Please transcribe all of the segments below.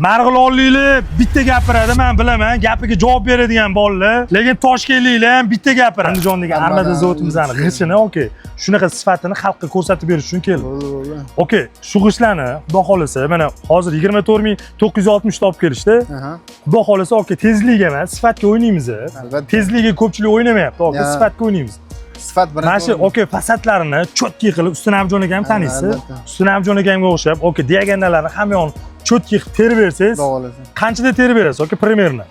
Marg'ilonliklar bitta gapiradi, men bilaman, gapiga javob beradigan bolalar, lekin toshkentliklar ham bitta gapiradi. Andijon degan armada zavodimizni g'ishini, okey, shunaqa sifatini xalqqa ko'rsatib berish uchun keldi. Bo'ldi, bo'ldi. Okey, shu g'ishtlarni xudo xohlasa, mana hozir 24 960 ta olib kelishdi. Xudo xohlasa, okey, tezlikka emas, sifatga o'ynaymiz. Albatta. Tezlikka ko'pchilik o'ynamayapti, okey, sifatga o'ynaymiz. Sifat birinchi Mana shu o'rinda. Okey, fasadlarini чёткий qilib, Ustun Abjon akam taniysiz. Albatta. Ustun Abjon akamga o'xshab, okey, diagonallarni hamma yoqni чёткий qilib terib bersangiz, Xudo xohlasa. Qanchada terib berasiz, okey, примерно?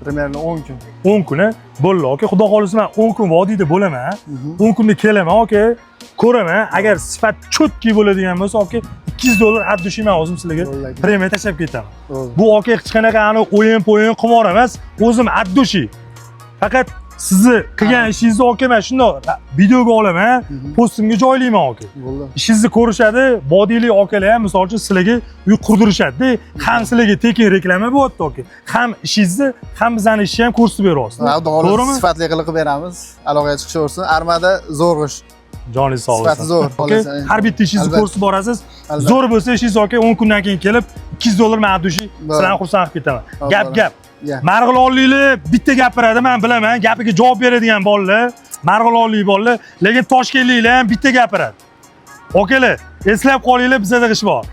Примерно 10 kun. 10 kuni bo'ldi, okey. Xudo xohlasa, man 10 kun vodiyda bo'laman. 10 kunda kelaman, okey. Ko'raman, agar sifat чёткий bo'ladigan bo'lsa, okey, 200 dollar от души man o'zim sizlarga Bo'ldi, aka. Premiya tashlab ketaman. Bo'ldi. Bu, okey, hech qanaqa ani o'yin po'yin qimor emas, o'zim от души. Faqat sizni qilgan ishingizni, okey, man shundoq videoga olaman, postimga joylayman, okey. Bo'ldi. Ishingizni ko'rishadi, vodiylik okalar ham, misol uchun, sizlarga uy qurdirishadi. Ham sizlarga tekin reklama bo'lyapti, okey. Ham ishingizni, ham bizani ishni ham ko'rsatib beryapsiz. Xudo xohlasa, To'g'rimi? Sifatli qilib qilib beramiz. Aloqaga chiqishaversin. Armada zo'r g'isht. Joningiz sog' bo'lsin. Sifati zo'r, Okey, xohlasa. har bitta ishingizni Albatta. ko'rsatib borasiz. Albatta. Zo'r bo'lsa ishingiz, okey, 10 kundan keyin kelib 200 dollar man от души sizlarni xursand qilib ketaman. Bo'ldi. Gap gap. Ya. Marg'ilonliklar bitta gapiradi, men bilaman, gapiga javob beradigan bolalar, marg'ilonlik bolalar, lekin toshkentliklar ham bitta gapiradi. Okalar, eslab qolinglar, bizada g'isht bor.